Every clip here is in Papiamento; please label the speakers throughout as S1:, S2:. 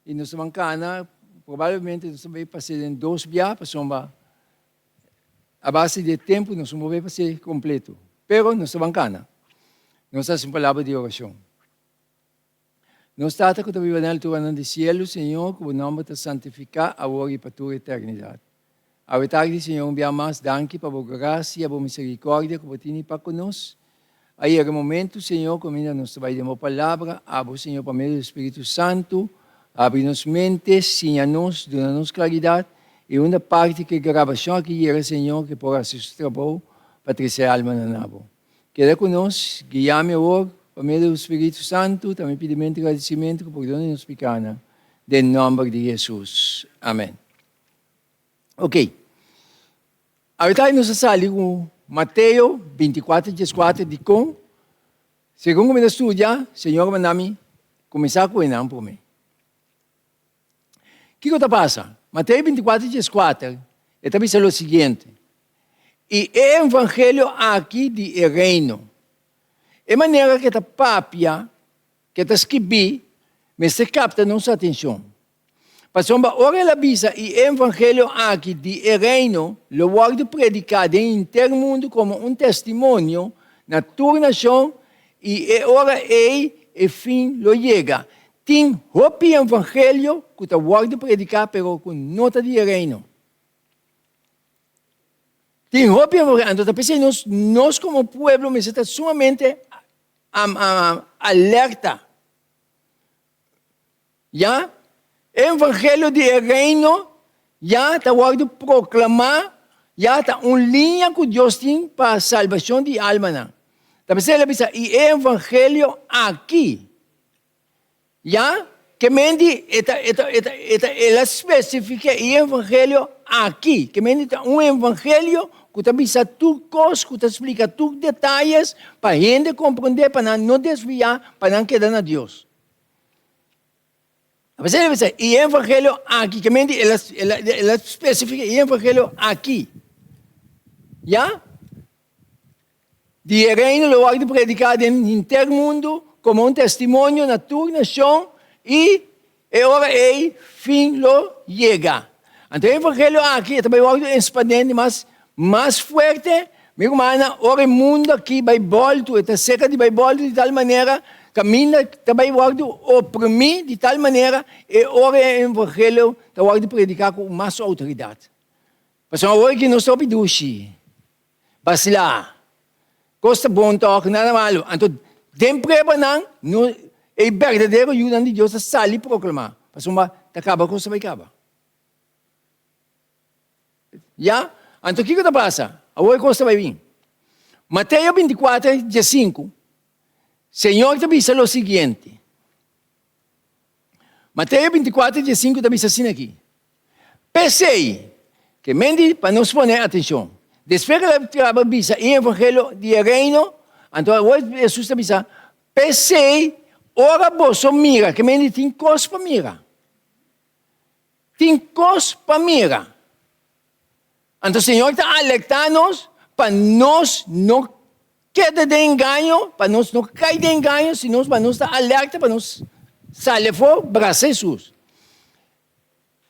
S1: I nos ta ban kana, probablemente nos ta bai pas'é den dos bia, pasobra a base di e tempu nos no por bai pas'é kompleto. Pero nos ta ban kana. Nos ta hasi un palabra di orashon. Nos Tata ku ta biba den alturanan di sielu, Señor, ku bo nòmber ta santifiká awor i pa tur eternidat. Awe tardi, Señor, un bia mas danki pa bo grasia, bo miserikòrdia ku bo tini pa ku nos. A yega e momentu, Señor, ku minda nos ta bai den bo Palabra, abo, Señor, pa medio di Spiritu Santu, habri nos mente, siña nos, duna nos klaridat, i unda parti ku e grabashon aki yega, Señor, ku e por hasi su trabou pa trese almanan na bo. Keda ku nos, guia mi awor, pa medio di bo Spiritu Santu, ta mi pidimentu i gradisimentu ku pordona nos pikanan, den nòmber di Hesus. Amen. Ok. Awor nos a sali ku Mateo 24, 14, dikon? Segun ku mi ta studia, Señor a manda mi kuminsá ku enan promé. Kiko ta pasa? Mateo 24, 14, e ta bisa lo siguiente, I e evangelio aki di e reino, e manera ku e ta papia, ku e ta skibí, mester kapta nos atenshon. Pasobra ora el a bisa, I e evangelio aki di e reino lo wòrdu prediká den henter mundu komo un testimonio na tur nashon, i e ora ei e fin lo yega. Tin hopi evangelio ku ta wòrdu prediká pero ku no ta di e reino. Tin hopi evangelio, anto ta p'esei nos, nos komo pueblo mester ta sumamente alerta. Ya, e evangelio di e reino ya ta wòrdu proklamá, ya ta un liña ku Dios tin pa salbashon di almanan. Ta p'esei el a bisa, i e evangelio aki, ya, ke men di e ta, e ta, e ta, e ta, el a spesifiká e evangelio aki, ke men di ta un evangelio ku ta bisa tur kos, ku ta splika tur detayes pa hende komprondé, pa nan no desviá, pa nan keda na Dios. Apesar di bisa, e evangelio aki, ke men di, el a, el a, el a spesifiká e evangelio aki. Ya? Di e reino lo wòrdu prediká den henter mundu komo un testimonio na tur nashon i e ora ei fin lo yega. Anto e evangelio aki e ta bai wòrdu espandé di mas mas fuerte. Mi rumannan, ora e mundu aki bai bòltu, e ta seka di bai bòltu di tal manera, kaminda ta bai wòrdu oprimí di tal manera, e ora e evangelio ta wòrdu prediká ku mas outoridat. Pasobra awor aki nos ta hopi dushi. Basilá. Kos ta bon tòg, nada malu. Anto den pruebanan, no, e berdadero yunan di Dios ta sali proklamá, pasobra ta kaba kos ta bai kaba. Ya? Anto kiko ta pasa? Awor e kos ta bai bin. Mateo 24, 15, Señor ta bisa lo siguiente. Mateo 24, 15 ta bisa asina aki, P'esei, ke men di pa nos pone atenshon. Despues ku el a kaba bisa e evangelio di e reino, anto awor Hesus ta bisa, P'esei, ora boso mira, ke men di tin kos pa mira. Tin kos pa mira. Anto Señor ta alertá nos pa nos no keda den engaño, pa nos no kai den engaño, sino pa nos ta alerta pa nos sali afó brasa Hesus.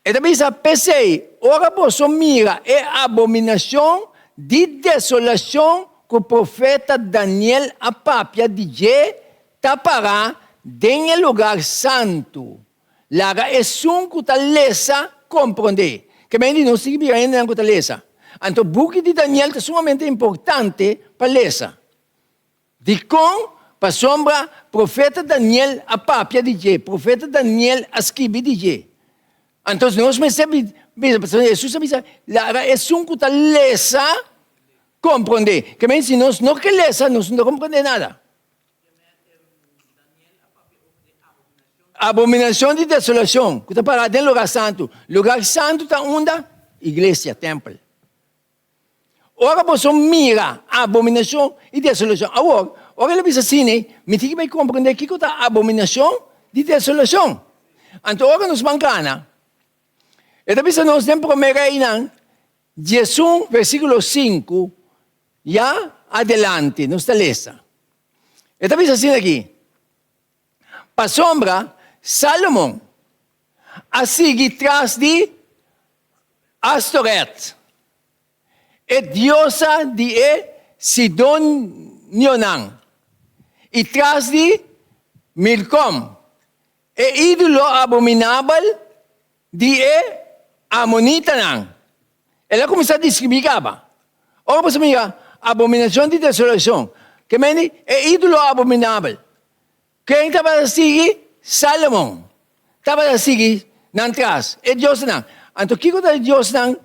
S1: E ta bisa, P'esei, ora boso mira e abominashon di desolashon ku profeta Daniel a papia di dje ta pará den e lugar santu, Laga esun ku ta lesa komprondé. Ke men di nos sigui bira hendenan ku ta lesa. Anto buki di Daniel ta sumamente importante pa lesa. Dikon? Pasobra profeta Daniel a papia di dje, profeta Daniel a skibi di dje. Anto nos mester bisa, pasobra Hesus a bisa, laga esun ku ta lesa komprondé. Ke men si nos no ke lesa, nos no ta komprondé nada. Abominacion di desolacion cu ta para den lugar santu. Lugar santu ta unda? Iglesia, tempel. Ora boso mira abominacion y desolacion. Awor, ora el a bisa asina, mi tin ki bay comprende kico ta abominacion di desolacion. Anto ora nos ban cana, e ta bisa nos den Prome Reynan 11 versiculo 5 ya adelante, nos ta lesa. E ta bisa asina aki, Pasobra Salomon a sigui tras di Astoret, e diosa di e Sidonionan, i tras di Milkom, e ídolo abominabel di e amonitanan. El a kuminsá deskribí kaba. Ora boso mira abominashon di desolashon, ke mende e ídolo abominabel. Ken tabata sigui Salomon? Tabata sigui nan tras, e diosnan. Anto kiko ta e diosnan?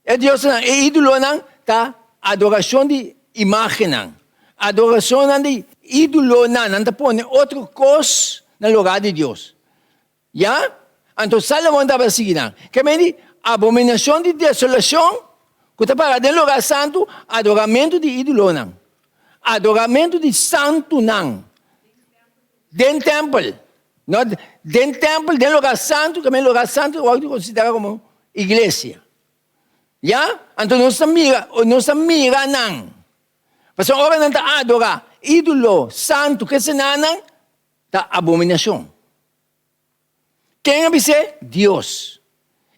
S1: E diosnan, e ídolonan ta adorashon di imágennan, adorashonnan di ídolonan. Nan ta pone otro kos na lugá di Dios. Ya? Anto Salomon tabata sigui nan. Ke men di abominashon di desolashon ku ta para den lugá santu, adoramentu di ídolonan, adoramentu di santunan den tèmpel. No, den tèmpel, den lugá santu, ke men lugá santu ta wòrdu konsiderá komo iglesia. Ya? Anto nos ta mira, nos ta mira nan. Pasobra ora nan ta adorá ídolo, santu, ke senanan, ta abominashon. Ken a bis'é? Dios.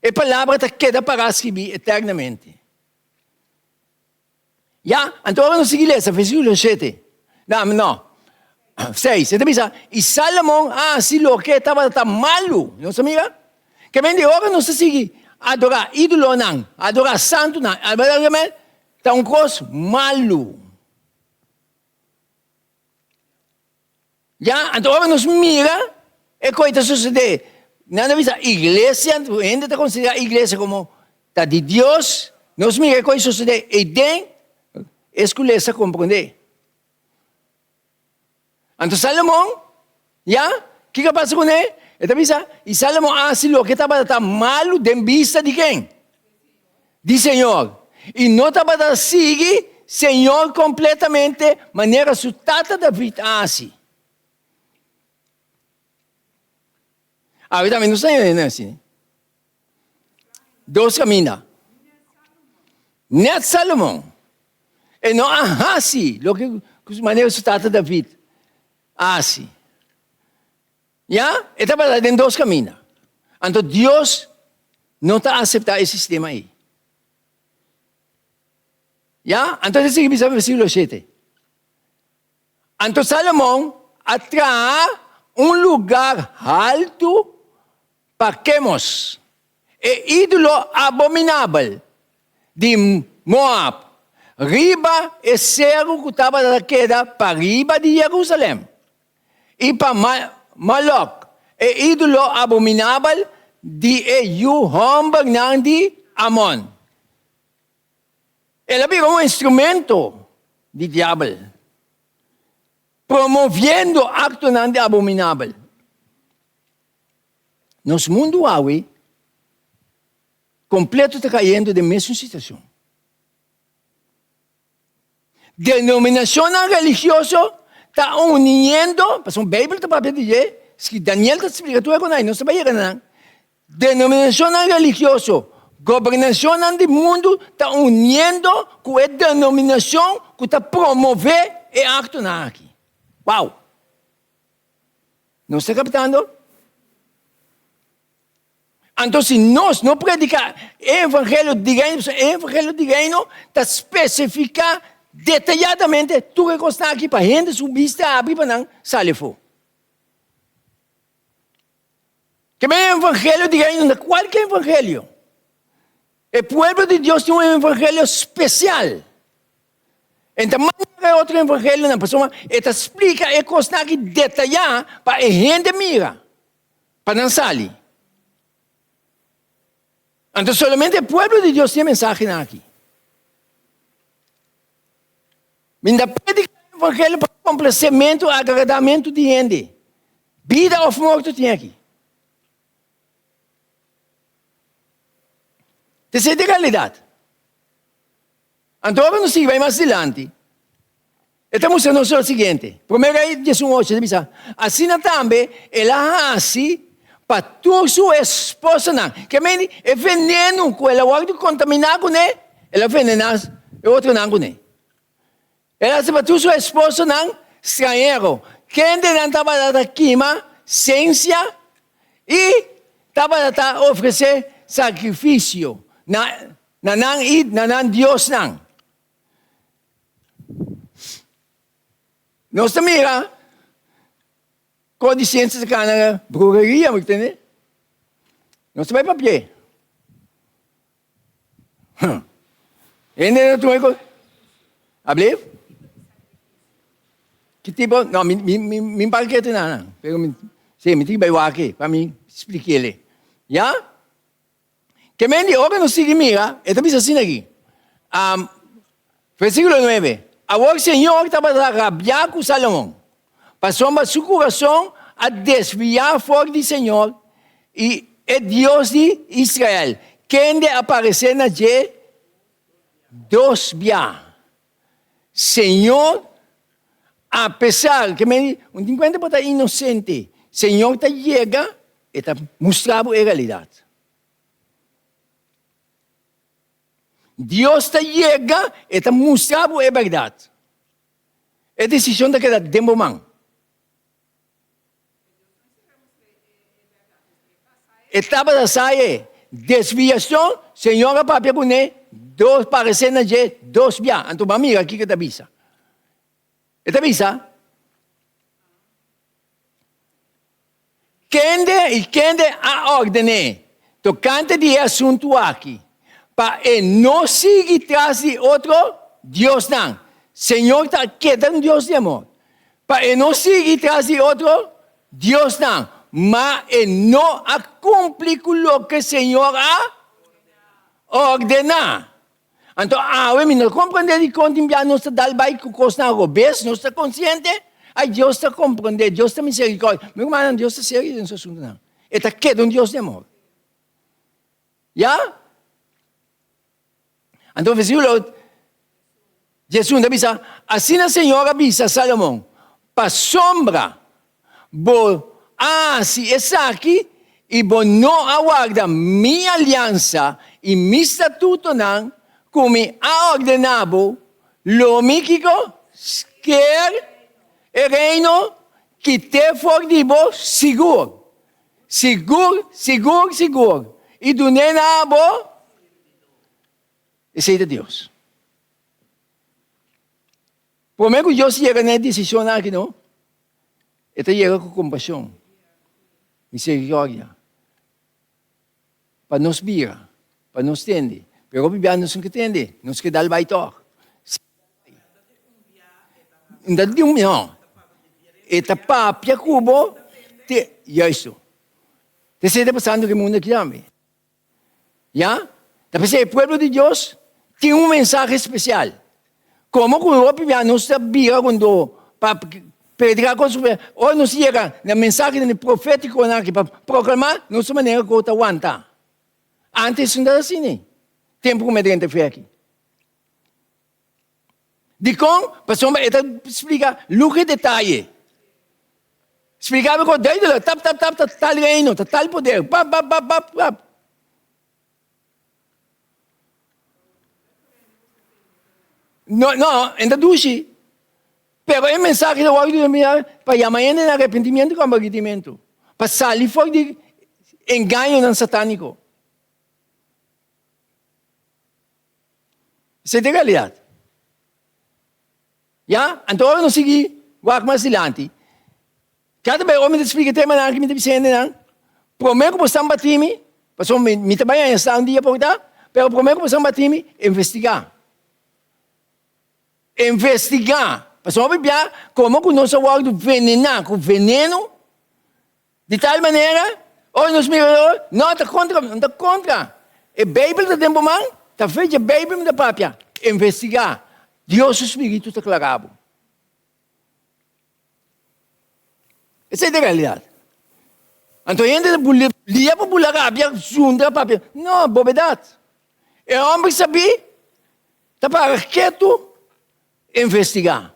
S1: E palabra ta keda pará skibí eternamente. Ya, anto ora nos sigui lesa versíkulo shete, no, no, seis, e ta bisa, I Salomon a hasi loke tabata ta malu. Nos ta mira? Ke men di ora nos ta sigui adorá ídolonan, adorá santunan, ta un kos malu. Ya, anto ora nos mira e koe ta sucede, nan ta bisa iglesia, hende ta considera iglesia como ta di Dios, nos mira e koe sucede eyden, es cu lesa comprende. Anto Salomon, ya, kiko a pasa cune? E ta bisa, y Salomon a haci loke tabata ta malu den bista di ken? Di Señor, i no tabata sigui Señor kompletamente manera su tata David a hasi. Awe tambe nos ta hende asina. Dos kaminda. Net Salomon, e no a hasi loke manera su tata David a hasi. Ya, e tabata den dos kaminda. Anto Dios no ta aseptá e sistema ei. Ya, anto ta sigui bisa versíkulo shete. Anto Salomon a traha un lugar haltu pa Kemos, e ídolo abominabel di Moab, riba e seru ku tabata keda pariba di Jerusalèm. I pa Molok, e ídolo abominabel di e yu hòmbernan di Amon. El a bira un instrumento di diabel, promoviendo aktonan di abominabel. Nos mundu awe kompleto ta kayendo den mesun situashon. Denominashonnan religioso ta uniendo, pasobra Beibel ta papia di dje, ski Daniel ta splika tur e konai, nos ta bai yega na nan. Denominashonnan religioso, gobernashonnan di mundu ta uniendo ku e denominashon ku ta promové e aktonan aki. Wow! Nos ta kaptando? Anto si nos no prediká e evangelio di reino, pasobra e evangelio di reino ta spesifiká detayadamente tur e kosnan aki pa hende su bista abri pa nan sali afó. Ke men e evangelio di reino na kualke evangelio. E pueblo di Dios tin un evangelio spesial. En ta manera e otro evangelionan, pasobra e ta splika e kosnan aki detayá pa e hende mira. Pa nan sali. Anto solamente e pueblo di Dios tin e mensahenan aki. Mi ta predica e evangelio pa complacementu, agradamentu di hende. Bida of morto tin aki. Esei ta e realidad. Anto ora nos sigui bai mas dilanti, e ta mustra nos lo siguiente. Promé Rei 18 ta bisa, Asina tambe el a hasi pa tur su esposanan. Ke mende e venenu ku el a wòrdu kontaminá kuné, el a venená e otronan kuné. El a hasi pa tur su esposanan strañero, kendenan tabata ta kima sensia i. tabata ta ofresé sakrifisio na na nan i na nan diosnan. Nos ta mira kon di siensia ta kana na bruheria, bo tende? Nos ta bai papi'é. Hende ta tuma e kos. Ablief? Ki tipo? No, mi, mi, mi, mi para ketu nada. Pero mi, sí, mi tin bai wak pa mi splikele. Ya? Ke men di ora nos sigui mira, e ta bisa asina aki. Um, versíkulo 9. Awor Señor tabata rabiá ku Salomon, pasobra su kurason a desviá for di Señor i e Dios di Israel, kende a paresé na dje dos bia. Señor, apesar ke men un tin kuenta bo ta inosente, Señor ta yega, e ta mustra bo e realidat. Dios ta yega, e ta mustra bo e bèrdat. E desishon ta keda den bo man. E tabata sa e desviacion, Señor a papia cune dos parece na dje dos bia. Anto bo a mira kico e ta bisa. E ta bisa, Kende i kende a ordené tocante di e asuntu aki, pa e no sigui tras di otro diosnan? Señor ta keda un Dios di amor. Pa e no sigui tras di otro diosnan, ma e no a cumpli cu loke Señor a ordená. Anto awe mi no comprende dicon tin bia nos ta dal bay cu cosnan robes, nos ta consciente? Ay, Dios ta comprende, Dios ta misericordia. Mi rumannan, Dios ta serio den su asuntonan. E ta keda un Dios di amor. Ya? Anto versículo 11 ta bisa, Asina Señor a bisa Salomon, Pasobra bo a hasi esaki i bo no a warda mi aliansa i mi statutonan ku mi a ordená bo, lo mi kiko? Sker e reino kit'é for di bo sigur, sigur, sigur, sigur, i dun'é na bo. Esei ta Dios. Promé ku Dios yega na e desishon aki no, e ta yega ku kompashon, miserikordia, pa nos bira, pa nos tende. Pero hopi bia nos no ke tende, nos ke dal bai tòg. No, e ta papia ku bo te, juisto. Esei ta pasando ku e mundu aki tambe. Ya? Ta p'esei e pueblo di Dios tin un mensahe spesial. Komo ku hopi bia nos ta bira rondó pa prediká kos ku ora nos yega na mensahenan profétikonan aki pa proklamá, nos ta manera ku ta wanta. Ántes no tabata asina, tempu ku mi a drenta fe aki. Dikon? Pasobra e ta splika luga e detaye. Splika mi kon duidelijk, tap tap tap ta tal reino, ta tal poder, pap pap pap pap pap. No, no, en ta dushi. Pero e mensahe ta wòrdu duna pa yama hende na arepentimiento i konvertimiento, pa sali for di engañonan satániko. Esei ta e realidat. Ya? Anto ora nos sigui wak mas dilanti, kada bes ora mi ta splika e temanan aki mi ta bisa hendenan, promé ku bo stan bati mi, pasobra mi mi ta bai haña sa un dia por ta, pero promé ku bo stan bati mi, investigá. Investigá. Pasobra hopi bia komo ku nos a wòrdu venená ku veneno, Di tal manera, ora nos mira e ora, no ta kontra, no ta kontra. E Beibel ta den bo man, ta fe dje Beibel mi ta papia. Investigá. Dios su spiritu ta klará bo. Esei ta e realidat. Anto hende ta bula, lia pa bula rabia, zundra papia. No, bobedat. E hòmber sabí ta para ketu investigá.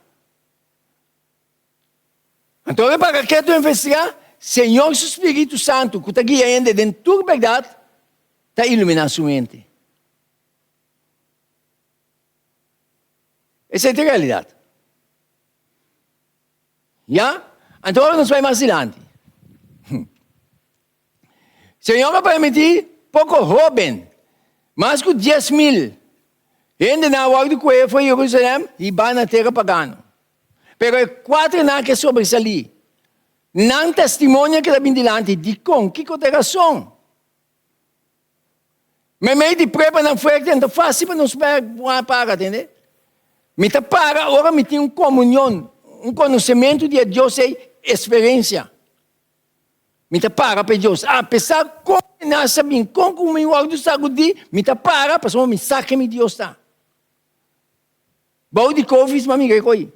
S1: Anto ora para ketu investigá, Señor su spiritu santu ku ta guia hende den tur bèrdat ta iluminá su mente. Esei ta e realidat. Ya? Anto ora nos bai mas dilanti. Señor a permití poko hóben, mas ku 10,000 hendenan a wòrdu kohe for Jerusalèm hibá na tera pagano. Pero e kuaternan ke sobresalí. Nan testimonio a keda bin dilanti. Dikon? Kiko ta e rason? Meimei di pruebanan fuerte no ta fásil pa nos para, tende? Mi ta para ora mi tin un komunion, un konosementu di e Dios ei, eksperensia. Mi ta para pa e Dios. Apesar kon menasa bin, kon ku mi wòrdu sagudí, mi ta para pasobra mi sa ken mi Dios ta. Bou di kofi suma mi rekoi.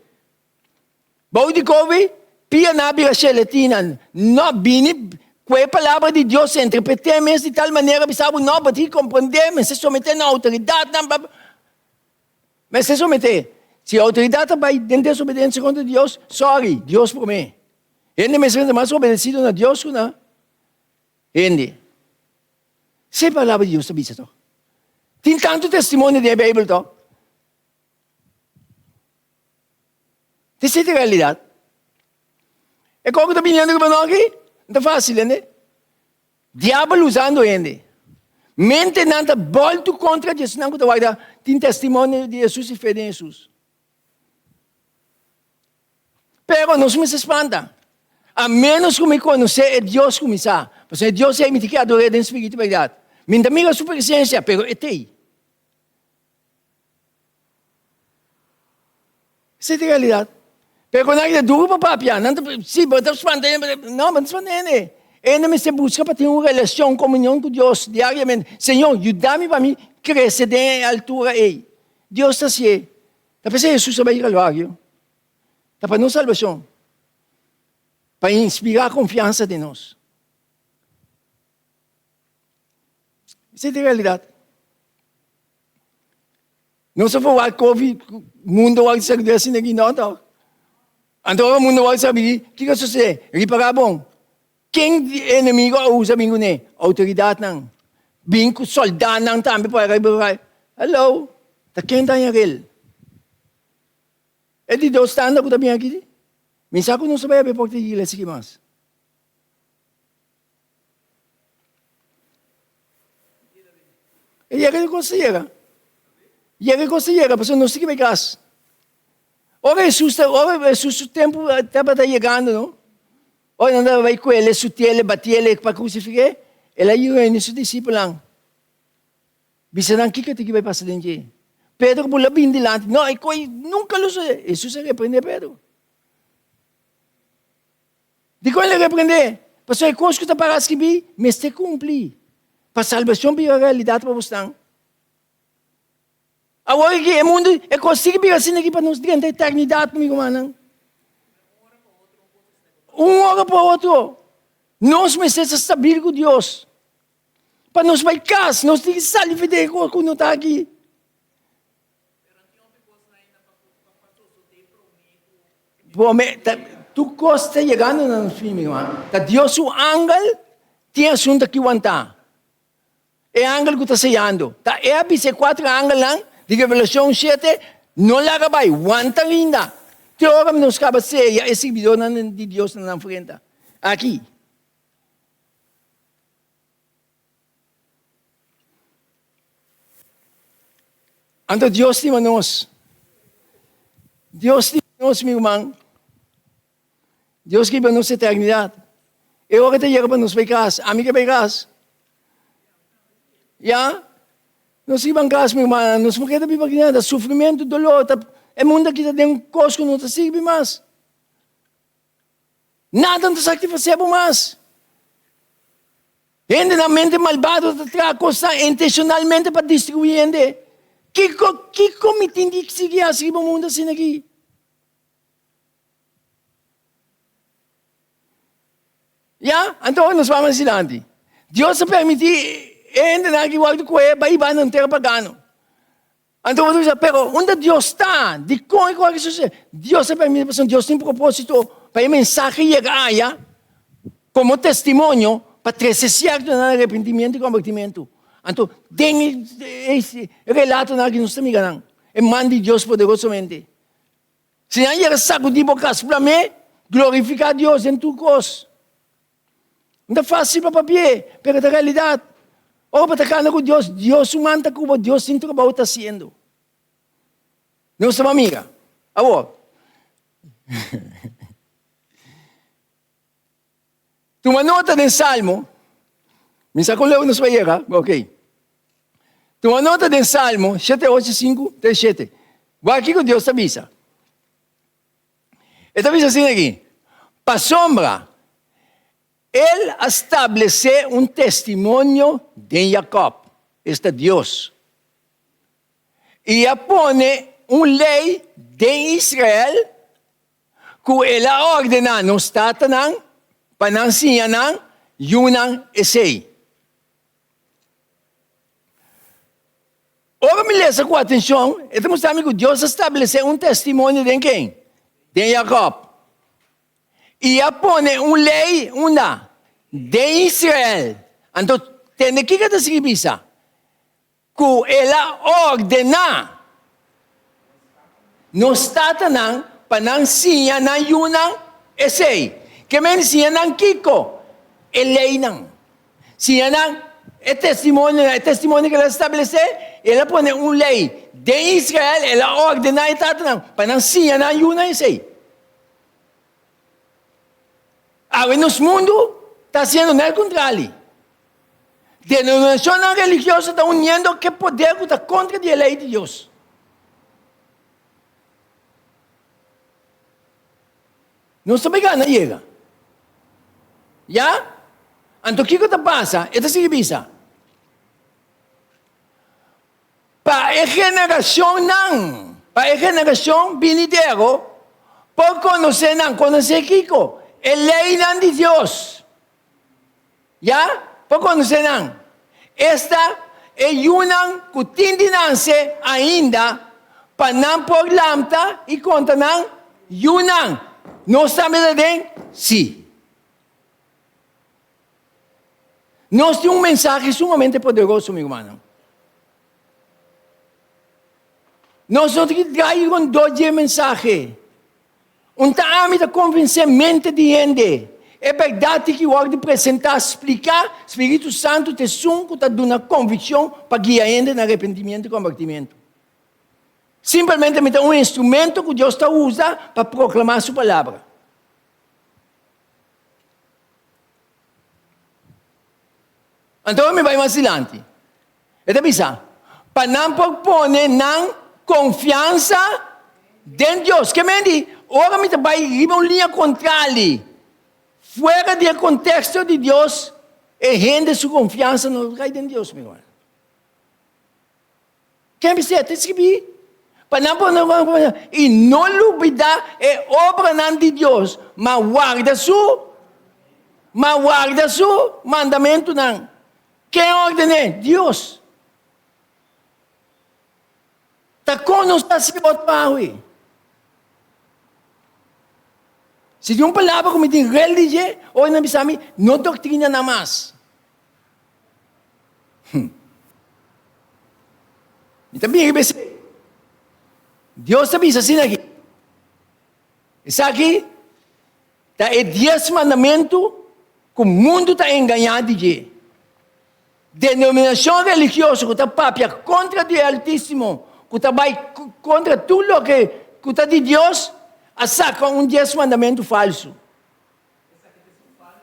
S1: Bou di kofi, pia nan a bira sheletina. No bini ku e palabra di Dios interpret'é mes di tal manera bisa bo no, bo tin ki komprendé, mester someté na outoridatnan, bla bla. Mester someté. Si outoridat ta bai den desobedensia kontra Dios, sorry, Dios promé. Hende mester ta mas obedesido na Dios ku na hende. Si e palabra di Dios ta bisa tok. Tin tantu testimonio den e Beibel tok. Esei ta e realidat. E kos ku ta biniendo riba nos aki no ta fásil, hende. Diabel usando hende. Mentenan ta bòltu kontra di esnan ku ta warda tin testimonio di Hesus i fe den Hesus. Pero nos mester spanta. A ménos ku mi konosé e Dios ku mi sa. Pasobra e Dios ei mi tin ke ador'é den spiritu i bèrdat. Mi no ta mira su presensia, pero e t'ei. Esei ta e realidat. Pero ku nan ta duru pa papia, nan ta, si, bo ta spanta hende, no, bo no ta spanta hende. Hende mester buska pa tin un relashon, komunion ku Dios diariamente. Señor, yuda mi pa mi krese den e altura ei. Dios ta hasié. Ta p'esei Hesus a bai Kalvario. Ta pa nos salbashon. Pa inspirá konfiansa den nos. Esei ta e realidat. Nos a for wak kofi mundo wak sabi asina aki no tok. Anto ora mundo wak sabi kiko a sosode? Ripará bon. Ken di e enemigo a usa bin kuné? Outoridatnan. Bin ku sòldánan tambe por ariba. Hello! Ta ken ta haña rel? E di dos tanda ku ta bin aki? Mi sa ku nos ta bai habri porta di iglesia aki mas. E yega e kos ta yega. Yega e kos ta yega, pasobra nos tin ke bai kas. Ora Hesus ta, ora Hesus su tempu tabata yegando, no? Ora nan tabata bai ku el, sutiel, batiel pa krusifik'é, el a reuni su disipelnan. Bisa nan kiko tin ke bai pasa den dje. Pedro bula bin dilanti, no, e kos nunka lo sosodé. Hesus a reprendé Pedro. Dikon el a reprendé? Pasobra e kos ku ta pará skibí mester kumpli pa salbashon bira realidat pa bosnan. Awor aki e mundu, e kos sigui bira asina aki pa nos drenta eternidat, mi rumannan. Un ora pa otro, nos mester ta stabil ku Dios. Pa nos bai kas, nos tin ki sali for di e kos ku no ta aki. Prome, ta, tur kos ta yegando na nos fin, mi ruman. Ta Dios su angel tin asuntu aki wantá. E angel ku ta seyando. Ta e a bisa e kuater angelnan di Revelashon shete, no laga bai, wanta ainda. Te ora nos kaba seya e sirbidornan di Dios na nan frenta. Aki. Anto Dios stima nos. Dios stima nos, mi ruman. Dios kiba nos eternidad. E ora ta yega pa nos bai kas. Ami ke bai kas. Ya? Nos riba kas, mi ruman. Nos no keda biba aki nada. Sufrimentu, dolor. Ta, e mundu aki ta den un kos ku no ta sirbi mas. Nada no ta satisfasé bo mas. Hendenan mente malbado ta traha kosnan intenshonalmente pa destruí hende. Kiko, kiko mi tin di sigui hasi riba mundu asina aki? Ya, anto nos wak mas dilanti. Dios a permití e hendenan aki wòrdu kohe bai hiba nan tera pagano. Anto bo ta bisa, pero unda Dios ta? Dikon e kos aki sosodé? Dios a permití pasobra Dios tin propósito pa e mensahe yega aya komo testimonio pa trese siertonan arepentimiento i kombertimentu. Anto den e relatonan aki nos ta mira nan, e man di Dios poderosamente. Si nan yega sakudí bo kas, plam'é, glorifiká Dios den tur kos. No ta fásil pa papi'é, pero ta realidat. Ora bo ta kana ku Dios, Dios su man ta ku bo, Dios tin trabou ta hasiendo. Nos ta mira. Awor, tuma nota den Salmo, mi sa kon leu nos bai yega, ok. Tuma nota den Salmo shete ocho sinku te shete. Wak kiko Dios ta bisa. E ta bisa asina aki, Pasobra El a stablesé un testimonio den Jakòb, esta Dios, i a pone un lei den Israel ku el a ordená nos tatanan pa nan siña nan yunan esei. Ora mi lesa ku atenshon, e ta mustra mi ku Dios a stablesé un testimonio den ken? Den Jakòb. I a pone un lei unda? Den Israel. Anto, tende kiko ta sigui bisa? Ku el a ordená nos tatanan pa nan siña nan yunan esei. Ke men siña nan kiko? E leinan. Siña nan e testimonionan, e testimonio ku el a establesé, el a pone un lei den Israel, el a ordená e tatanan pa nan siña nan yunan esei. Awe nos mundu ta hasiendo nel kontrali. Denominashonnan religioso ta uniendo ku e poder ku ta kontra di e lei di Dios. Nos ta bai gana yega. Ya? Anto kiko ta pasa? E ta sigui bisa, Pa e generashonnan, pa e generashon binidero por konosé nan. Konosé kiko? E leinan di Dios. Ya? Por konosé nan. Esta e yunan ku tin di nanse ainda, pa nan por lamta i konta nan yunan. Nos tambe ta den? Sí. Nos tin un mensahe sumamente poderoso, mi rumannan. Nos no tin ki drai rondó dje mensahe. Un ta ami ta konvensé mente di hende. E bèrdat tin ki wòrdu presentá, spliká. Spiritu Santu ta esun ku ta duna konvikshon pa guia hende na arepentimentu i kombertimentu. Simpelmente mi ta un instrumento ku Dios ta usa pa proklamá su palabra. Anto mi bai mas dilanti. E ta bisa, Pa nan por pone nan konfiansa den Dios. Ke men di, ora mi ta bai riba un liña kontrali, fuera di e konteksto di Dios, e hende su konfiansa no ta kai den Dios, mi ruman. Ken bis'é? Ta skibí, Pa nan por i no lubidá e obranan di Dios, ma warda su, ma warda su mandamentunan. Ken orden'é? Dios. Ta kon nos ta hasi otro awe? Si tin un palabra ku mi tin rel di dje, ora nan bisa mi, no doktrina nan mas. Mi ta bira esei. Dios ta bisa asina aki. Esaki ta e dies mandamentu ku mundu ta engañá di dje. Denominashon religioso ku ta papia kontra di e Altísimo, ku ta bai kontra tur loke ku ta di Dios, a saka un dies mandamentu falsu.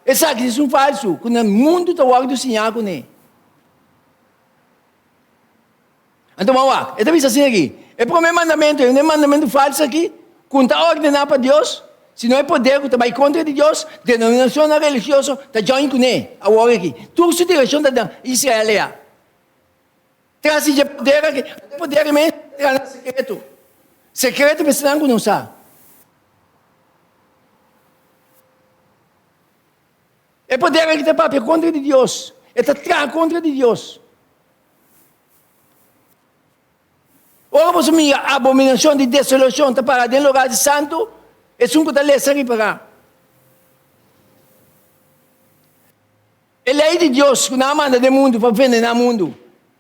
S1: Esaki ta esun falsu ku na mundu ta wòrdu siñá kuné. Anto bo a wak, e ta bisa asina aki, e promé mandamentu e mandamentu falsu aki ku ta ordená pa Dios, sino e poder ku ta bai kontra di Dios, denominashonnan religioso ta join kuné awor aki. Tur su direkshon ta den Israel ya. Tras di dje poder aki, e poder aki mes ta na sekreto. Sekreto pa esnan ku no sa. E poder aki ta papia kontra di Dios. E ta traha kontra di Dios. Ora boso mira abominashon di desolashon ta para den lugar di santu, esun ku ta lesa ripará. E lei di Dios ku nan a manda den mundu pa venená mundu.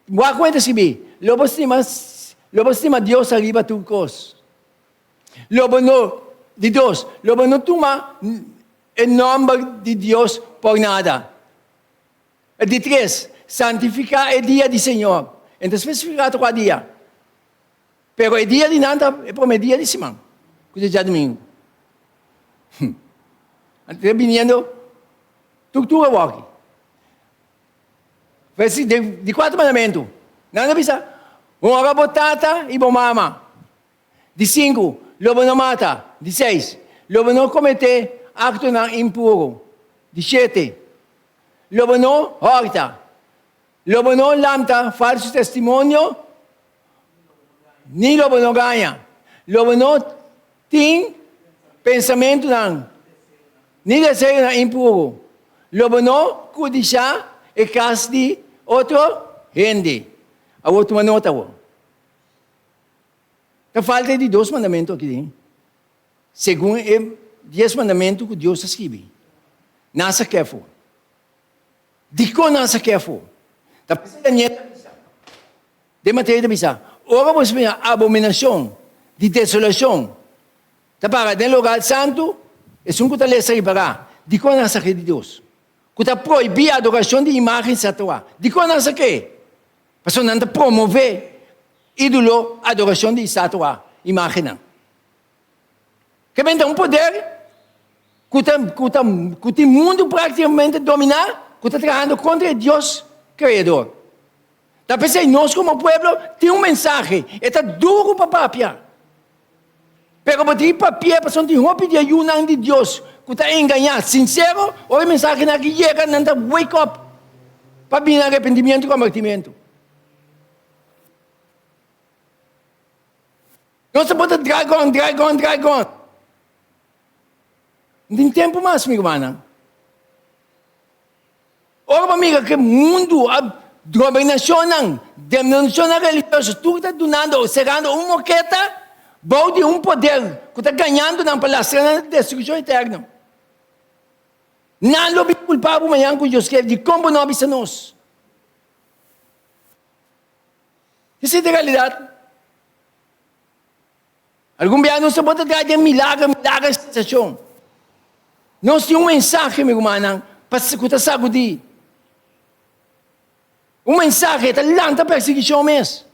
S1: Wak ku e ta skibí, Lo bo stima, lo bo stima Dios ariba tur kos. Lo bo no, di Dios, lo bo no tuma e nòmber di Dios por nada. E di tres, santifiká e dia di Señor. E no ta spesifiká ta kua dia, pero e dia di nan ta e promé dia di siman, ku ta djadumingu. Anto ta biniendo tur tur awor aki. Versi di kuater mandamentu, nan ta bisa, Honra bo tata i bo mama. Di sinku, Lo bo no mata. Di seis, Lo bo no kometé aktonan impuru. Di shete, Lo bo no hòrta. Lo bo no lanta falsu testimonio, ni lo bo no gaña. Lo bo no tin pensamentunan ni deseonan impuru. Lo bo no kudishá e kas di otro hende. Awor tuma nota awor. Ta falta e di dos mandamentu aki den, segun e dies mandamentu ku Dios a skibi. Nan sa kefo. Dikon nan sa kefo? Ta p'esei Daniel ta bisa, den Mateo ta bisa, Ora boso mira abominashon di desolashon ta para den lugar santu, esun ku ta lesa ripará, dikon nan sa ke di Dios, ku ta prohibí adorashon di imágen satua? Dikon nan sa ke? Pasobra nan ta promové ídolo, adorashon di estatua, imágennan. Ke benta un poder ku ta ku ta ku tin mundu práktikamente dominá, ku ta trahando kontra e Dios Kreador. Ta p'esei nos komo pueblo tin un mensahe, e ta duru pa papia. Pero bo tin papia pasobra tin hopi di e yunan di Dios ku ta engañá. Sinsero, ora e mensahenan aki yega, nan ta wake up pa bini arepentimiento i kombertimiento. Nos ta por ta drag on, drag on, drag on. No tin tempu mas, mi rumannan. Ora bo mira ke mundu a gobernashonnan, denominashonnan religioso tur ta dunando, serando un moketa bou di un poder ku ta gañando nan pa lastra nan na destrukshon eterno. Nan lo bin kulpa bo mañan ku Dios ke dikon bo no a bisa nos. Esei ta e realidat. Algun bia nos ta bota tras den milager, milager, sensashon. Nos tin un mensahe, mi rumannan, pa ku ta sagudí. Un mensahe ta lanta persiguishon mes.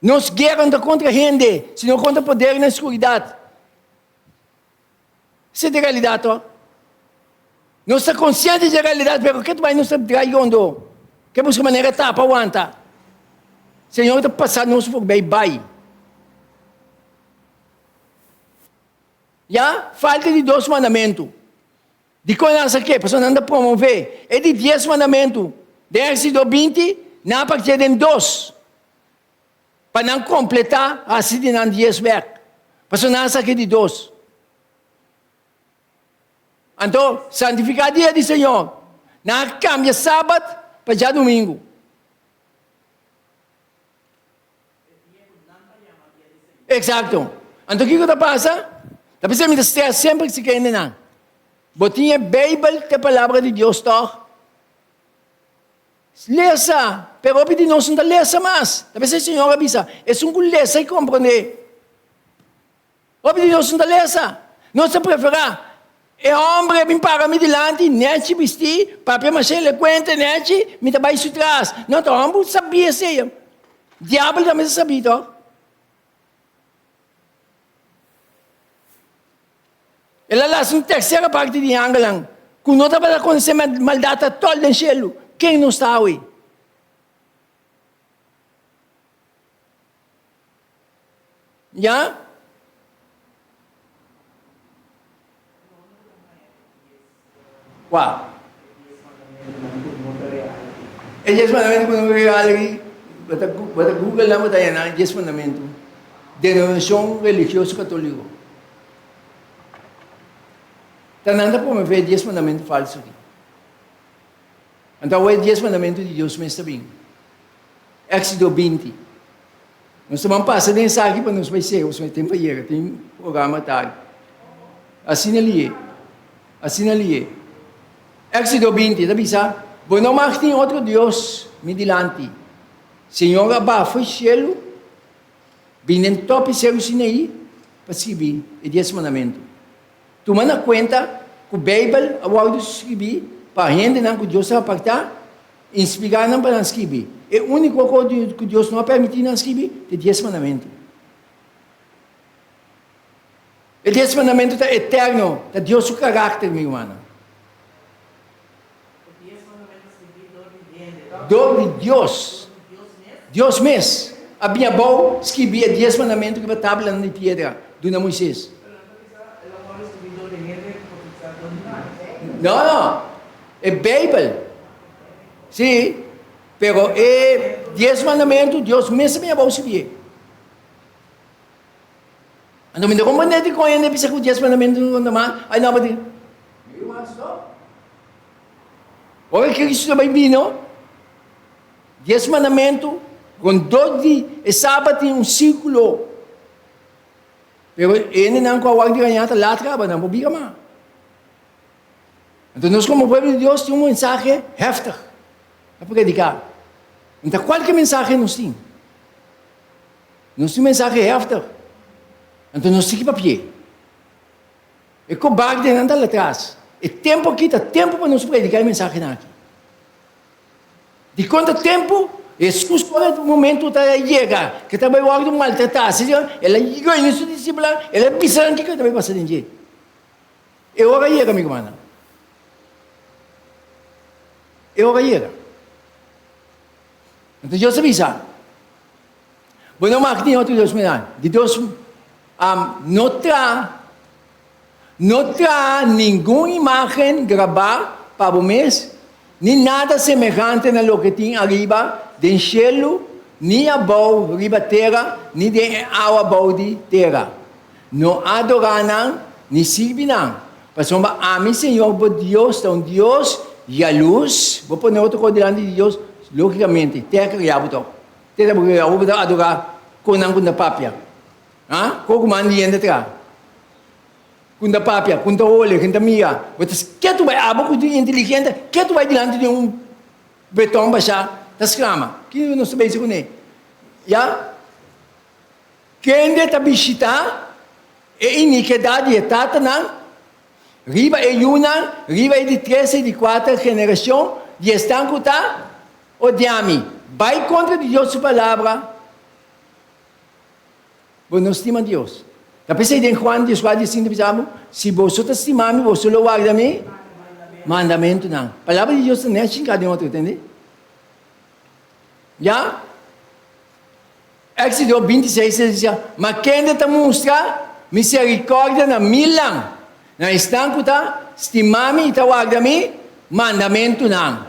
S1: Nos guera no ta kontra hende, sino kontra podernan di skuridat. Esei ta e realidat to. Nos ta konsiente di e realidat, pero ke ta bai nos ta drai yondo? Ke buska manera tapa wanta? Señor ta pasa nos forbei bai. Ya, falta di dos mandamentu. Dikon nan sa ke? Pasobra nan ta promove e di dies mandamentu den Éxodo 20, nan a partié den dos. Pa nan kompletá hasi di nan dies bèk. Pasobra nan a saka e di dos. Anto, santifiká dia di Señor. Nan a kambia sabat pa djadumingu. Eksakto. Anto kiko ta pasa? Ta p'esei mi ta strès semper si kende nan. Bo tin e Beibel ku e Palabra di Dios tòg? Lesa, pero hopi di nos no ta lesa mas. Ta p'esei Señor a bisa, Esun ku lesa i komprondé. Hopi di nos no ta lesa. Nos ta preferá e homber a bin para mi dilanti, nèchi bistí, papia masha elokuente, nèchi, mi ta bai su tras. No, ta homber sabí esei. Diabel tambe ta sabí tòg. El a lasa un tersera parti di angelnan ku no tabata konosé maldat atòl den shelu. Ken nos ta awe? Ya? Kua? E dies mandamentu ku no ta real aki, bo ta bo ta google nan bo ta haña nan dies mandamentu. Denominashon religioso katoliko. Ta nan ta promove e dies mandamentu falsu aki. Anto awe e dies mandamentu di Dios mes ta bin. Éxodo 20. Nos ta ban pasa den esaki pa nos bai sera, pasobra e tempu a yega, tin programa tardi. Asina lié. Asina lié. Éxodo 20 ta bisa, Bo no mag tin otro dios mi dilanti. Señor a baha fo'i shelu, bin den topi seru Sinaí pa skibi e dies mandamentu. Tuma na kuenta ku Beibel a wòrdu skibí. pa hendenan ku Dios a apartá, inspirá nan pa nan skibi. E úniko kos ku Dios no a permití nan skibi ta e Dies Mandamentu. E Dies Mandamentu ta eterno, ta Dios su karakter, mi rumannan. Dor di Dios. Dios mes a bini abou skibi e Dies Mandamentu riba tablanan di piedra duna Moises. No, no. E Beibel. Sí, pero e Dies Mandamentu Dios mes a bini abou skibié. Anto mi ta comprende dikon hende bisa ku Dies Mandamentu no ta mal, ai no pa di. Mi ruman stop. Ora Cristo ta bai bino, Dies Mandamentu rondó di e Sabat tin un sirkulo. Pero hendenan ku a wak di gañá ta lat kaba, nan por bira mas. Anto nos komo pueblo di Dios tin un mensahe heftig pa prediká. Anto kualke mensahe nos tin? Nos tin mensahe heftig. Anto nos tin ki papi'é. E kobardenan ta latras. E tempu aki ta tempu pa nos prediká e mensahenan aki. Dikon ta tempu? Hesus ora e momentu ta yega ke ta bai wòrdu maltratá, el a reuni su disipelnan, el a bisa nan kiko ta bai pasa den dje. E ora yega, mi rumannan. E ora yega. Anto Dios a bisa, Bo no mag tin otro dios mira. Di Dios no traha, no traha ningun imagen grabá pa bo mes, ni nada semehante na loke tin ariba den shelu, ni abou riba tera, ni den e awa bou di tera. No adorá nan, ni sirbi nan, pasobra ami, Señor bo Dios, ta un Dios yalus. Bo pone otro kos dilanti di Dios, lógikamente, te a kria bo tok. Te ta bo kria bo ta adorá konan ku ta papia. Ha? Ko ku man di hende tra? Ku ta papia, ku ta hole, ku ta mira. Bo ta ketu bai, abo ku ta inteligente, ketu bai dilanti di un beton bashá, ta sklama. Kiko nos ta bisa kuné? Ya? Kende ta bishitá e inikidat di e tatanan riba e yunan, riba e di tres i di kuater generashon di esnan ku ta odia mi? Bai kontra di Dios su palabra, bo no stima Dios. Ta p'esei den Juan dieskuater diesinku ta bisa bo, Si boso ta stima mi, boso lo warda mi mandamentunan. Palabra di Dios ta nèt shinká den otro, tende? Ya? Éxodo 26 ta bisa, Ma kende ta mustra miserikòrdia na milnan, na esnan ku ta stima mi i ta warda mi mandamentunan.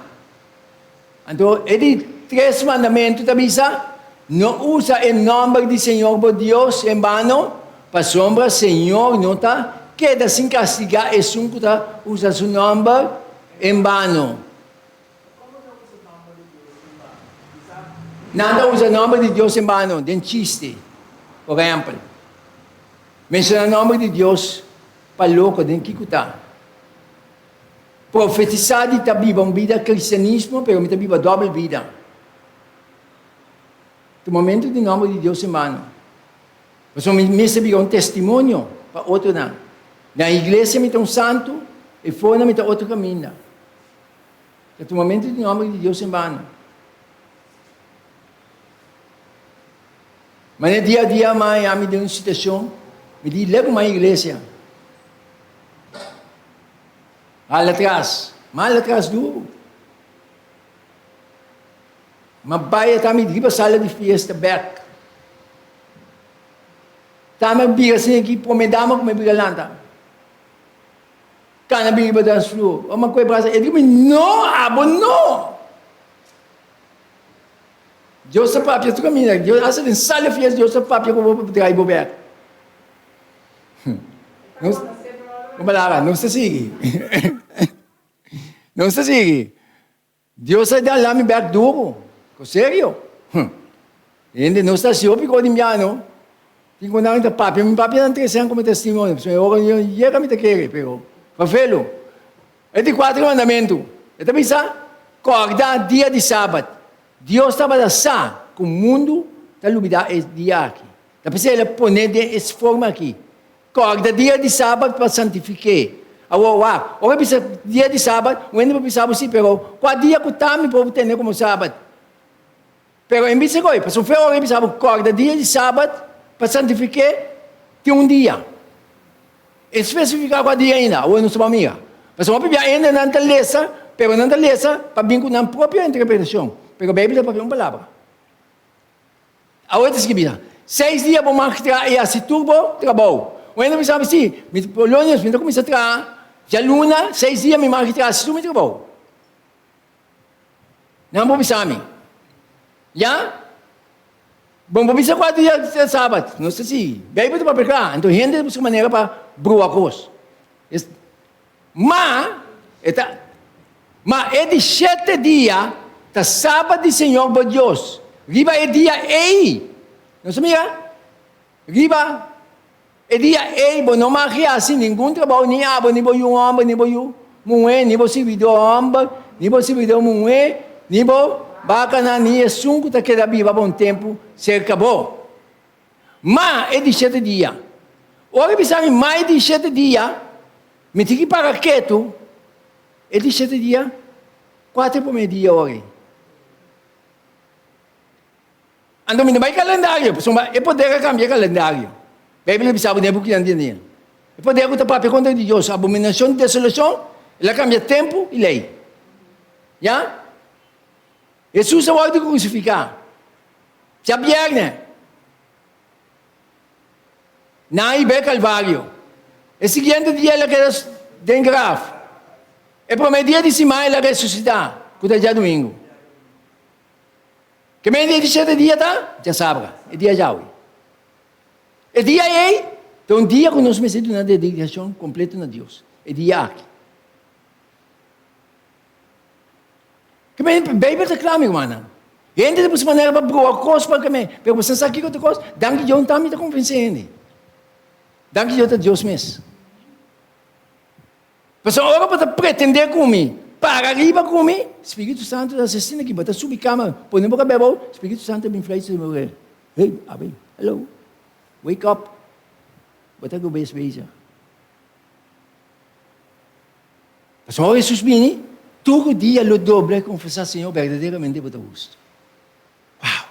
S1: Anto e di tres mandamentu ta bisa, No usa e nòmber di Señor bo Dios en bano, pasobra Señor no ta keda sin kastigá esun ku ta usa su nòmber en bano. Nan ta usa nòmber di Dios en bano den chiste. Por ehèmpel, menshoná nòmber di Dios pa loko den kiko ta? Profetisá di ta biba un bida kristianismo pero mi ta biba dòbel bida. Tumamentu di nòmber di Dios en bano. Pasobra mi mester bira un testimonio pa otronan. Na iglesia mi ta un santu, e for nan mi ta otro kaminda. Ta tumamentu di nomber di Dios en bano. Mane dia a dia ma ya mi den un situacion, mi di lego ma iglesia. Hala atras, ma hala atras duro. Ma bai ta mi riba sala di fiesta bek. Ta mi bira sin aki prome dama ku mi bira lanta. Kana bin riba dance floor. Ora mi a kohe brasa, e di mi, No, abo no! Dios ta papia tur kaminda. Dios, hasta den sala di fiesta, Dios ta papia ku bo pa traha bo bek. Nos, un palabra, nos ta sigui. Nos ta sigui. Dios a dal mi bek duro. Ko serio. Hm. Hende no sta si hopi ko di miano. Tin ku nan ta papia, mi papia nan trese nan komo testimonio. Pasobra ora mi yega mi ta kere, pero vervelo. E di kuater mandamentu, e ta bisa, Kòrda dia di sabat. Dios tabata sa ku mundu ta lubidá e dia aki. Ta p'esei el a pone den es forma aki, Kòrda dia di sabat pa santifik'é. Awor wak, ora bisa dia di sabat, un hende por bisa bo si, pero kua dia ku ta mi por tene komo sabat? Pero en bisa koe, pasobra fe ora e bisa bo kòrda dia di sabat pa santifik'é, tin un dia. E spesifiká kua dia ainda, awor nos ta ban mira. Pasobra hopi bia hendenan ta lesa, pero nan ta lesa pa bin ku nan propio interpretashon. Pero Beibel ta papia un palabra. Awor ta skibí, Seis dia bo mag traha i hasi tur bo trabou. Un hende bisa mi, Si, mi por lo menos mi ta kuminsá traha djaluna, seis dia mi mag traha hasi tur mi trabou. Nan por bisa mi, Ya? Bo por bisa kua dia ta sabat? No ta si. Beibel ta papia kla. Anto hende ta buska manera pa brua kos. Ma, e ta, ma e di shete dia ta sabat di Señor bo Dios. Riba e dia ei, nos ta mira? Riba e dia ei bo no mag hasi ningun trabou, ni abo, ni bo yu hòmber, ni bo yu muhé, ni bo sirbidó hòmber, ni bo sirbidó muhé, ni bo bakanan, ni esun ku ta keda biba pa un tempu serka bo. Ma e di shete dia, ora e bisa mi ma e di shete dia, mi tin ki para ketu, e di shete dia, kua ta e promé dia ora ei? Anto mi no bai kalendario, pasobra e poder a kambia e kalendario. Beibel a bisa bo den e bukinan di Daniel. E poder ku ta papia kontra di Dios, abominashon di desolashon, el a kambia tempu i lei. Ya? Hesus a wòrdu krusifiká djabièrnè na i bai Kalvario. E siguiente dia el a keda den graf. E promé dia di siman el a resusitá, ku ta djadumingu. Ke men dia di shete dia ta? Djasabra, e dia djawe. E dia ei ta un dia ku nos mester duna dedikashon kompleto na Dios, e dia aki. Ke men Beibel ta kla, mi rumannan. Hende ta buska manera pa brua kos pa ke men, pero bo sa kiko ta kos? Danki Dios tambe ta konvensé hende. Danki Dios ta Dios mes. Pasobra ora bo ta pretendé ku mi, para riba ku mi, Spiritu Santu ta hasi asina ki bo ta subi kama, pone bo kabes abou, Spiritu Santu ta bin fluister den bo orea, Hey, abi, hello, wake up, bo ta robes bezig. Pasobra ora Hesus bini, tur dia lo dobla i konfesá, Señor, berdaderamente bo ta hustu. Wow!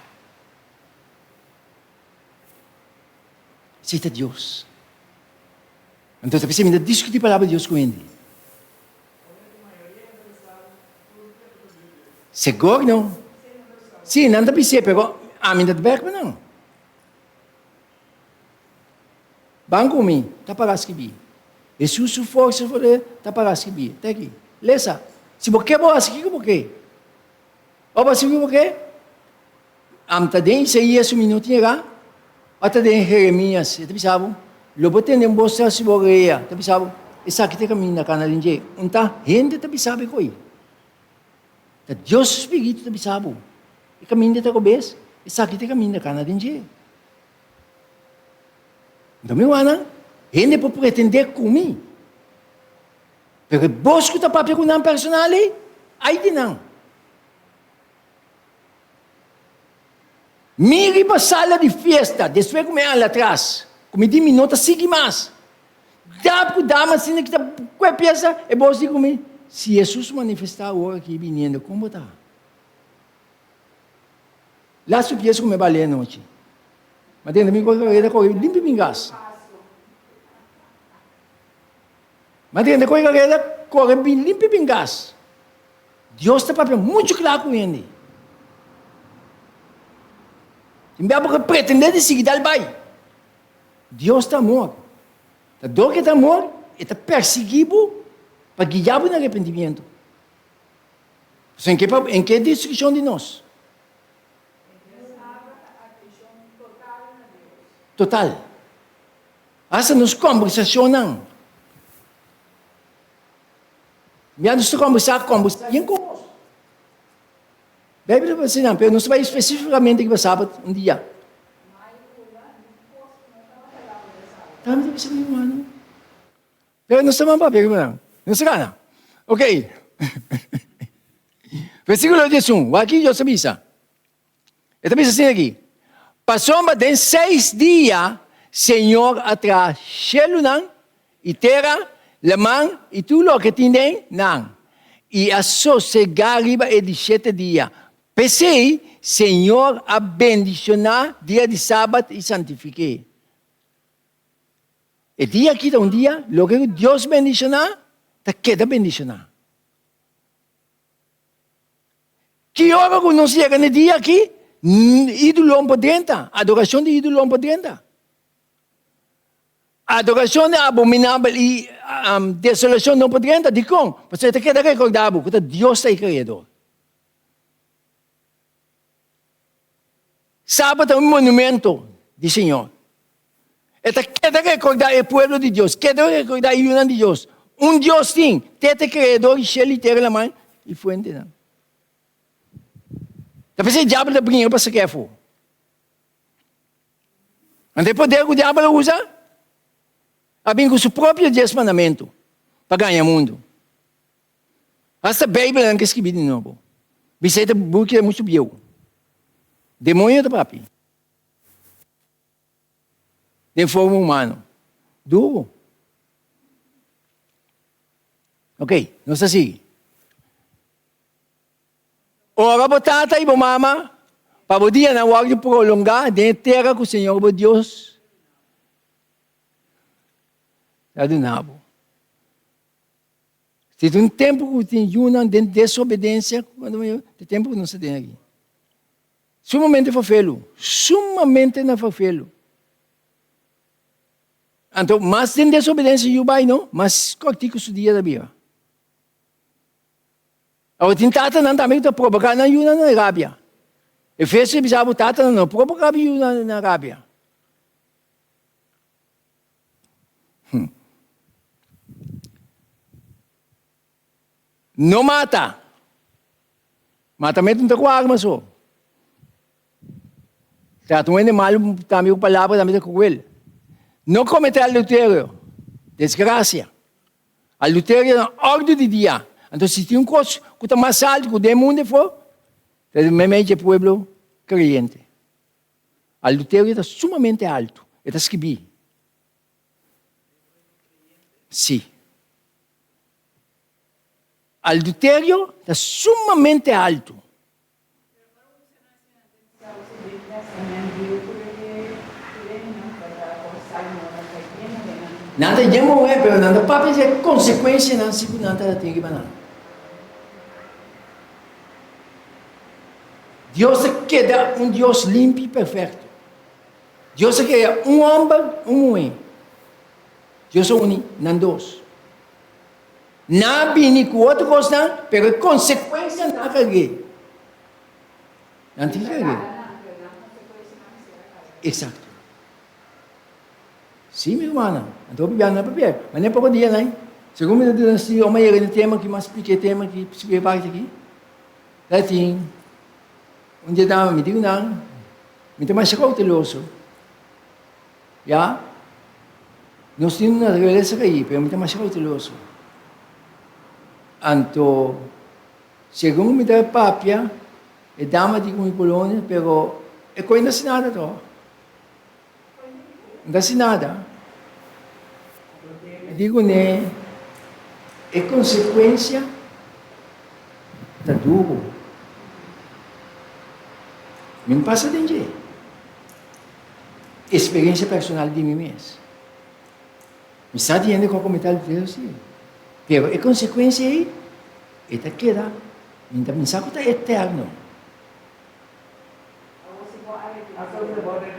S1: Esei ta Dios. Anto ta p'esei mi ta diskutí palabra di Dios ku hende. Sigur no. Sí, nan ta bis'é, pero ami no ta bèk pa nan. Ban ku mi, ta para skibí. Hesus su forsa for e ta para skibí. Ta aki. Lesa. Si bo ke bo hasi kiko bo ke. Ora bo hasi kiko bo ke, am ta den Isaías su mi no tin era, ora ta den Jeremías. E ta bisa bo, lo bo tende un bos tras di bo orea. Ta bisa bo, esaki ta e kaminda, kana den dje. Un ta hende ta bisa bo e koi. Ta Dios su spiritu ta bisa bo, e kaminda ta robes, esaki ta e kaminda, kana den dje. Nto mi wana, hende por pretendé ku mi, pero e bos ku ta papia ku nan personal ei, ai di nan. Mi riba sala di fiesta, despues ku mi a hala atras, ku mi di mi no ta sigui mas. Dap ku dama asina ki ta kue piesa, e bos di ku mi, si Hesus manifestá awor aki biniendo, kon bo ta? Laatste pies ku mi a bai anochi. Ma tende mi kos kareda kore limpi bin gas. Ma tende kos kareda kore bin limpi bin gas. Dios ta papia muchu kla ku hende. Tin bia bo ke pretende di sigui dal bai. Dios ta amor. Ta dor ke ta amor, e ta persigi bo pa guia bo na arepentimiento. Pasobra en ke en ke destrukshon di nos? Total. Hasta nos kombersashonnan. Mi a nos ta kombersá, kombersá bien kos. Beibel ta bisa nan, pero nos ta bai spesífikamente riba sabat un dia. Tambe ta bisa mi hermano. Pero nos ta ban papia riba nan. Nos ta gana. Ok. Versíkulo 11. Wak aki Dios ta bisa. E ta bisa asina aki, Pasobra den seis dia Señor a traha shelunan i tera, Laman i tur loke tin den nan, i a sosegá riba e di shete dia. P'esei, Señor a bendishoná dia di sabat i santifik'é. E dia akí ta un dia loke ku Dios bendishoná ta keda bendishoná. Ki ora ku nos yega na e dia akí, ídolonan por drenta, adorashon di ídolonan por drenta. Adorashon di abominabel i desolashon no por drenta. Dikon? Pasobra e ta keda rekordá bo ku ta Dios ta e Kreador. Sabat ta un monumento di Señor. E ta keda rekordá e pueblo di Dios, keda rekordá e yunan di Dios. Un Dios tin, te ta e Kreador di shelu i tera, laman i fuentenan. Ta p'esei e diabel ta bringa pa sak'é afó. Anto e poder ku diabel a usa a bin ku su propio dies mandamentu pa gaña mundu. Hasta Beibel nan ke skibi di nobo. Bisa e ta buki ta muchu bieu. Demonio ta papia den forma humano. Duru. Ok, nos ta sigui. Ora bo tata i bo mama pa bo dianan wòrdu prolongá den e tera ku Señor bo Dios ta duna bo. Si ta un tempu ku tin yunan den desobedensia, ta tempu ku nos ta den aki. Sumamente ferfelu, sumamente na ferfelu. Anto mas den desobedensia yu bai no, mas kòrtiku su dia ta bira. Awor tin tatanan tambe ku ta proboká nan yunan na rabia. Efesios bisa bo tatanan no proboká bo yunan na rabia. Hm. No mata. Matamentu no ta ku arma so. Trata un hende malu tambe ku palabra tambe ta kruel. No kometé adulterio. Desgrasia. Adulterio na ordu di dia. Anto si tin un kos ku ta mas altu ku den mundu afó, ta meimei dje pueblo kreyente. Adulterio ta sumamente altu. E ta skibí. Sí. Adulterio ta sumamente altu. Nan ta yen muhé, pero nan ta papia di e konsekuensianan si ku nan ta tin riba nan. Dios ta keda un Dios limpi i perfekto. Dios a krea un hòmber, un muhé. Dios a uni nan dos. Nan a bini ku otro kosnan, pero e konsekuensia nan a karg'é. Nan tin karg'é. Eksakto. Sí, mi rumannan. Anto hopi biaha nan a papia. Ma ne poko dianan, segun mi ta duna si oma yega na e tema aki, mi a splika e tema aki, splika e parti aki. Ta tin un dia dama, mi di ku nan, mi ta masha kouteloso. Ya, nos tin un naturalesa kaí, pero mi ta masha kouteloso. Anto, segun mi ta papia, e dama di ku mi Polonia, pero e koi no hasi nada tòg. No ta hasi nada. Mi di kuné, e konsekuensia ta duru. Mi no pasa den dje. Experiencia personal di mi mes. Mi sa di hende cu a comete adulterio si, pero e consecuencia ey e ta keda, mi ta pensa cu ta eterno.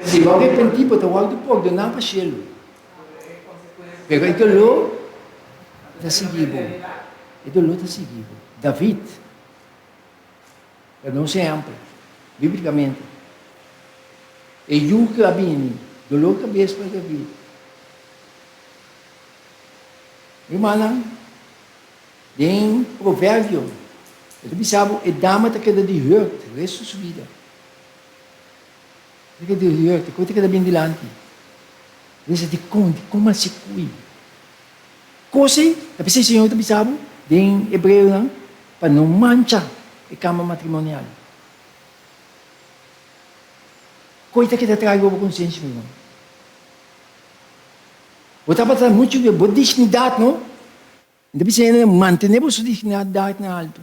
S1: Si bo arepenti bo ta wordo pordona pa cielo, pero e dolor ta sigui bo, e dolor ta sigui bo. David. Ta nos ehèmpel, bíblikamente. E yu ku a bini, dolor kabes pa David. Rumannan, den Proverbio, e ta bisa bo e dama ta keda di hurt resto su bida. Ta keda di hurt, e ta keda bin dilanti. Ta bisa, Dikon, dikon mi a hasi kui? Kos ei ta p'esei Señor ta bisa bo den Hebreonan pa no mancha e kama matrimonial. Koi ta keda traha riba bo konsensia, mi hermano? Bo tabata muchu di bo dignidat, no? Mi ta bisa hende mantené boso dignidat na alto.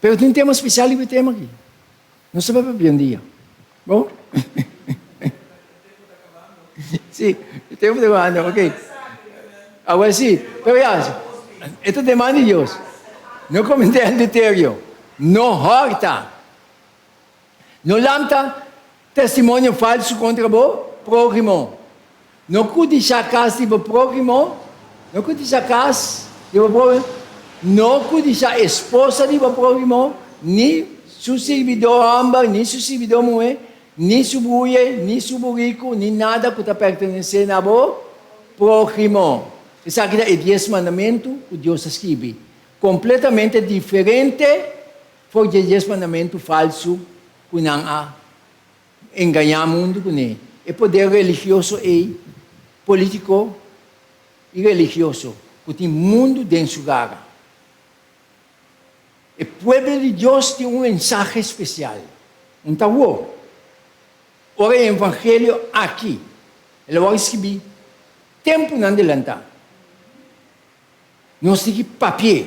S1: Pero tin un tema spesial riba e tema aki. Nos ta bai papia un dia. Bon? Sí, e tempu ta kabando, ok. Awor sí, pero ya, e ta demanda di Dios. No kometé adulterio, no hòrta, no lanta testimonio falsu kontra bo próhimo, no kudishá kas di bo próhimo, no kudishá kas di bo próhimo, no kudishá esposa di bo próhimo, ni su sirbidó hòmber, ni su sirbidó muhé, Ni su buye, ni su buriku, ni nada ku ta pertenesé na bo próhimo. Esaki ta e Dies Mandamentu ku Dios a skibi, kompletamente diferente for di e Dies Mandamentu falsu ku nan a engañá mundu kuné. E poder religioso ei, polítiko i religioso, ku tin mundu den su gara. E pueblo di Dios tin un mensahe spesial. Un ta wou. Ora e evangelio aki el a wòrdu skibí tempunan delantá, nos tin ki papi'é.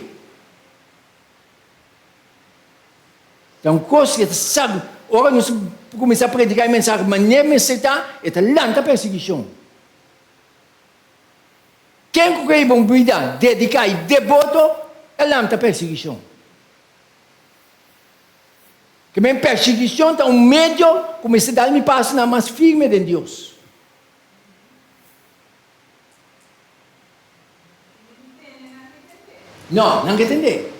S1: Ta un kos ku e ta sabi. Ora nos kuminsá prediká e mensahe manera mester ta, e ta lanta persiguishon. Ken ku ke hiba un bida dediká i deboto ta lanta persiguishon. Ke men persiguishon ta un medio ku mester dal mi pasonan mas firme den Dios. No, nan ke tende.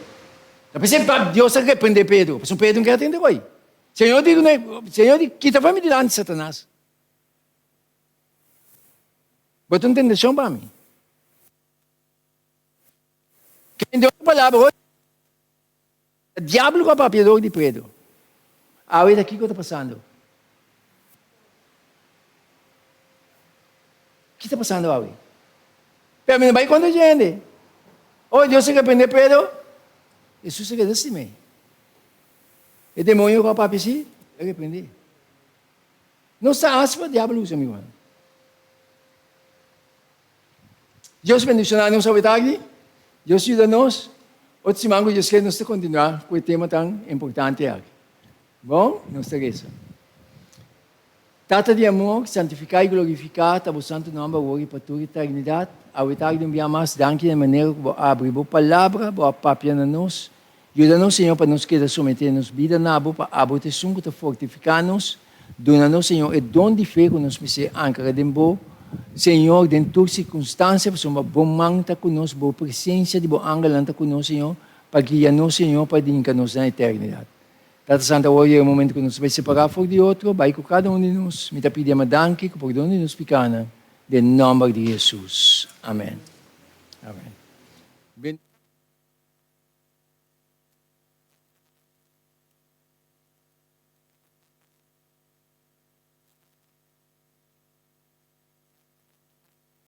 S1: Ta p'esei Dios a reprende Pedro, pasobra Pedro no ke a tende ku ei. Señor di, Señor di, kita for mi dilanti, Satanas. Bo ta un tentashon pa mi. Ken di otro palabra hoy ta diablo ku a papia dor di Pedro. Awe ta kiko ta pasando? Ki ta pasando awe? Pero mi no bai kontra dje hende. Oh, Dios a reprende Pedro. Hesus a keda stim'é. E demonio ku a papia si, a reprende. Nos ta hasi pa diabel usa, mi ruman. Dios bendiciona nos awe tardi. Dios yuda nos. Otro siman cu Dios kier nos ta continua cu e tema tan importante aki. Bon, nos ta reza. Tata di amor, santifica y glorifica ta bo santo nomber awor y pa tur eternidad. Awe tardi un bia mas, danki na e manera cu bo a abri bo palabra, bo a papia na nos. Yuda nos, Señor, pa nos keda someté nos bida na Bo, pa Abo ta esun ku ta fortifiká nos. Duna nos, Señor, e don di fe ku nos mester ankra den Bo, Señor, den tur sirkunstansia, pasobra Bo man ta ku nos, Bo presensia di Bo angelnan ta ku nos, Señor, pa guia nos, Señor, pa hinka nos na eternidat. Tata Santu, awor yega e momento ku nos ta bai separá for di otro, bai ku kada un di nos. Mi ta pidi Ama danki ku pordon di nos pikanan, den nòmber di Hesus. Amèn. Amèn.